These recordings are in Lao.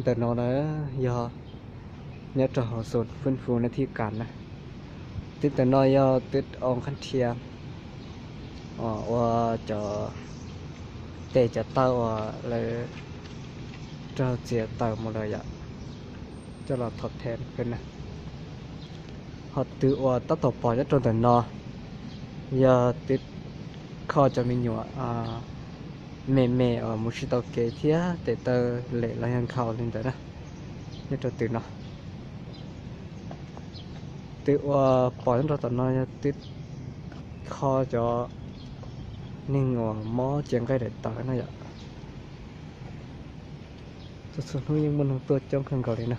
Tao nói là do nhớ trò hậu sụt phun phu na thi cản na. Tít tao nói do tít ong khăn thiêng. Ơ, ua cho tê cho tao ua lơ trò chia tao một lời ạ. Cho là thật thèm phun na. Họ từ ua tao tổ bỏ nhớ trò tao nói. Do tít kho cho mình nhua, à, mẹ mẹ ở một sự tao kể thiêng, tê tao lệ là hăng khâu lên tao na. Nhớ trò từ nó. Tít ua, ơ, bỏ nhớ trò tao nói, tít kho cho nên ngồi mó chén cái để tao nó vậy. Tao số nó nhưng mà nó tua trong khăn khâu lên na.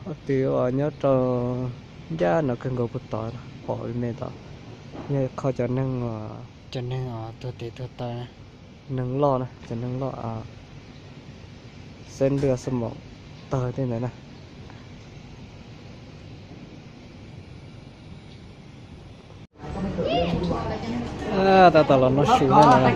Ơ, từ ua, ơ, nhớ trò giá nó khăn khâu của tao, bỏ lên mẹ tao. Nhớ kho cho nên, ua, cho nên, ua, tua tê tua tao na. Nâng lọ na, cho nâng lọ, à, sen lửa sông mỏng tờ tên đấy na. À, ta ta lo nó xíu này na.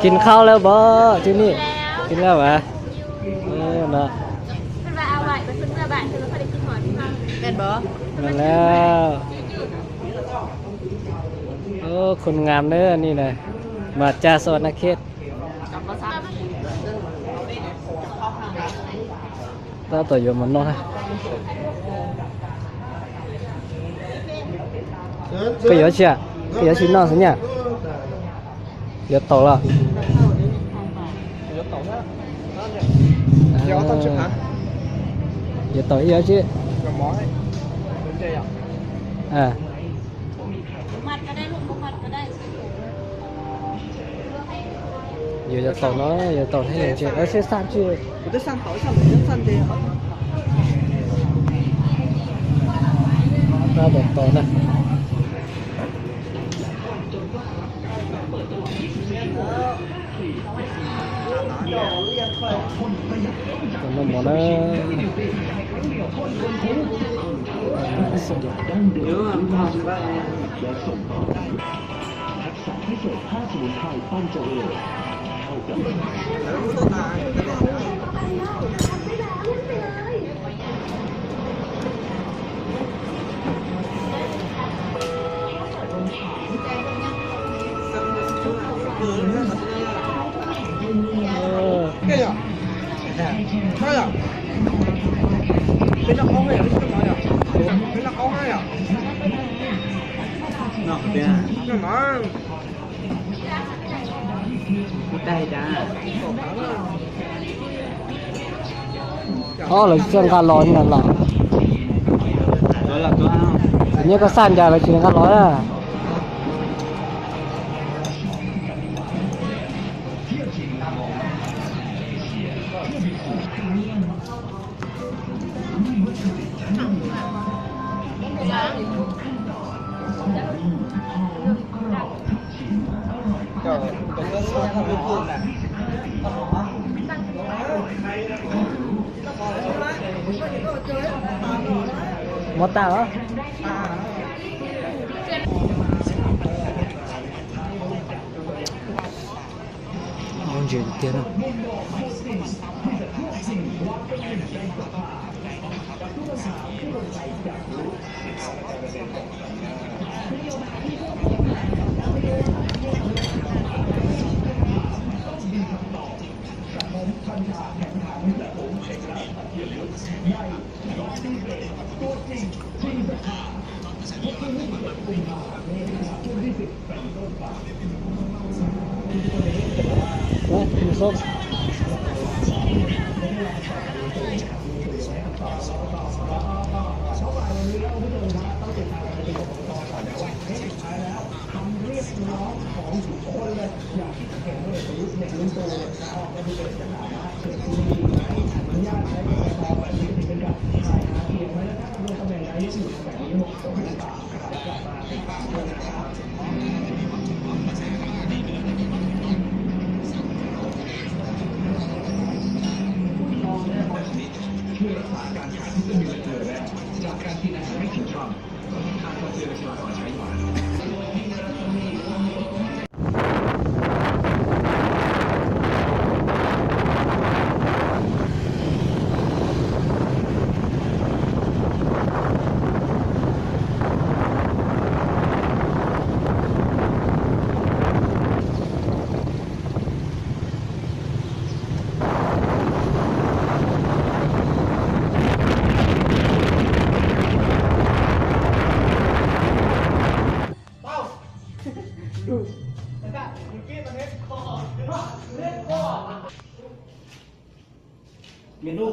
ກິນເຂົ້າແລ້ວບໍ່ ຈຸນີ້? ກິນແລ້ວຫວາ? ເອີ ເນາະ ເພິ່ນວ່າເອົາໄວ້ ເພິ່ນເມືອບ້ານ ເພິ່ນບໍ່ຄ່ອຍໄດ້ກິນຮອດພີ່ນ້ອງ ແມ່ນບໍ່? ແມ່ນແລ້ວ. ໂອ້ ຄົນງາມເດີ ອັນນີ້ນະ ມາຈາກສະຫວັນນະເຂດ. 到底有没有弄啊？可以去啊，可以去弄，是呢。有倒了。有倒了。啊，有倒一点去。有毛哎，这样。啊。 ມັດກໍໄດ້ລູກ ບໍ່ມັດກໍໄດ້. ເອີ ຢ່າຕອກເນາະ ຢ່າຕອກໃຫ້ເຈັບ ເອີ ຊ່ວຍສັ່ນ ຊ່ວຍ ເອີ ສັ່ນເດ ຕາບອດຕໍ່ນະ. ອໍ ລະເຄື່ອງການລອນນັ້ນລະ ນີ້ກໍສັ່ນຢາລະເຄື່ອງການລອນນະ.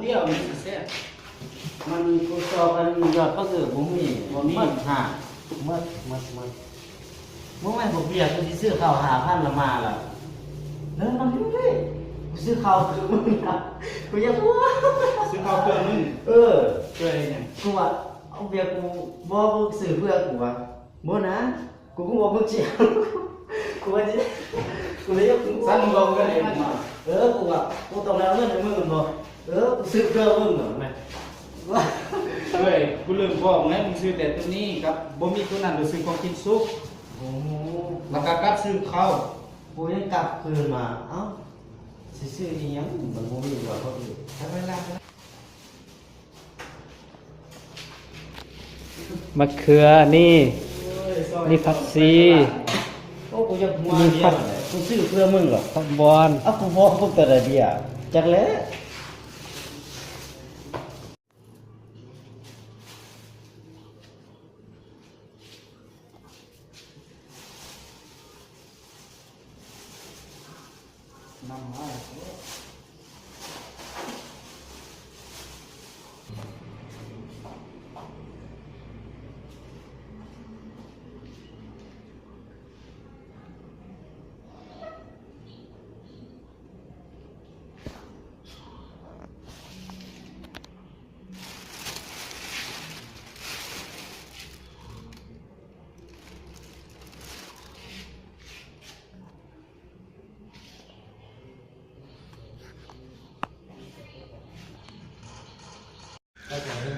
ດຽວມັນຊິແຊບ. ມັນກູຊອກອັນຍອດປາເກີບໍ່ມີ ບໍ່ມີ ໝົດຫາ ໝົດ ໝົດ ໝົດ. ມຶງແມ່ນບໍ່ເບຍ ກູຊິຊື້ເຂົ້າຫ້າພັນລະມາລະ. ເອີ ມັນຢູ່ເດ້ ກູຊື້ເຂົ້າຄືມຶງນະ ກູຢາກຮູ້ ຊື້ເຂົ້າເພື່ອມຶງ. ເອີ ເພື່ອເຮັດຫຍັງ? ກູວ່າເອົາເບຍ ກູ ບໍ່ ກູຊື້ເພື່ອ ກູວ່າ ບໍ່ນະ ກູກໍບອກມຶງຊິເອົາ ກູວ່າຊິ ກູເລີຍຢາກຮູ້ ຊັ້ນມຶງເອົາເງິນໃຫ້ກູມາ. ເອີ ກູວ່າ ກູຕ້ອງໄດ້ເອົາເງິນໃຫ້ມຶງແມ່ນບໍ່? ເອີ ກູຊື້ເພື່ອມຶງແມ່ນ. ເອີຍ ກູລືມບອກໄງ ມຶງຊື້ແຕ່ໂຕນີ້ກັບ ບໍ່ມີໂຕນັ້ນ ກູຊື້ຂອງກິນສຸກ. ໂອ້ ແລ້ວກໍກັບຊື້ເຂົ້າ. ກູຍັງກັບຄືນມາ ເອົ້າ ຊິຊື້ອີ່ຫຍັງ ມັນບໍ່ມີວ່າເຂົາອີກ ທຳມະດາ. ມະເຂືອນີ້ ນີ້ຜັກຊີ ໂອ້ ກູຢາກຫົວ ນີ້ ດຽວ ຜັກ ກູຊື້ເພື່ອມຶງຫຼອກ ຜັກບອນ. ເອົ້າ ກູບອກມຶງແຕ່ລະດຽວ ຈັກແຫຼະ.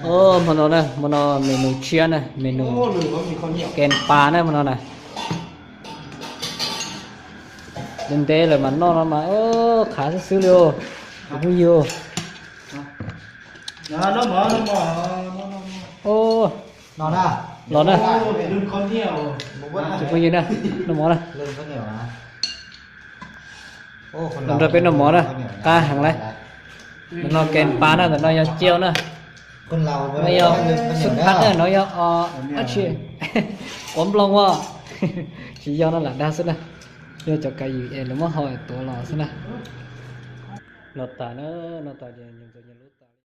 ໂອ້ ມາເນາະນະ ມາເນາະ ເມນູເຊຍນະ ເມນູ ໂອ້ ຫຼືວ່າມີເຂົ້າໜຽວ ແກງປານະ ມາເນາະນະ. ເດນເດເລີຍ ມາເນາະ ມາ ເອີ ຂາຊື່ໆເລີຍ ໂອ້ ບໍ່ຮູ້ຢູ່. ນອນນະໝໍ ນອນໝໍ ນອນ ນອນ ໂອ້ ນອນນະ ນອນນະ ລຸ້ນເຂົ້າໜຽວ ບໍ່ເບິ່ງ ຈະບໍ່ຍິນນະ ນອນໝໍນະ ລຸ້ນເຂົ້າໜຽວນະ. ໂອ້ ຄົນລາວ ມັນຈະເປັນນອນໝໍນະ ກາຫັງຫຼາຍ. ມັນນອນແກງປານະ ແຕ່ນອນຢາກຈຽວນະ ຄົນລາວ ມາຢອກສຸດພັດເດີ ນອນຢອກ ເອີ ອາຊີບ ກວມລອງວ່າ ຊິຢອກນັ້ນລະ ດາສຸດນະ ຢອກຈາກກາຍຢູ່ເອ ຫຼືມາເຮົາໄອ້ຕົວລາວຊຸນະ. ນອນຕາເນີ ນອນຕາ ຢ່າ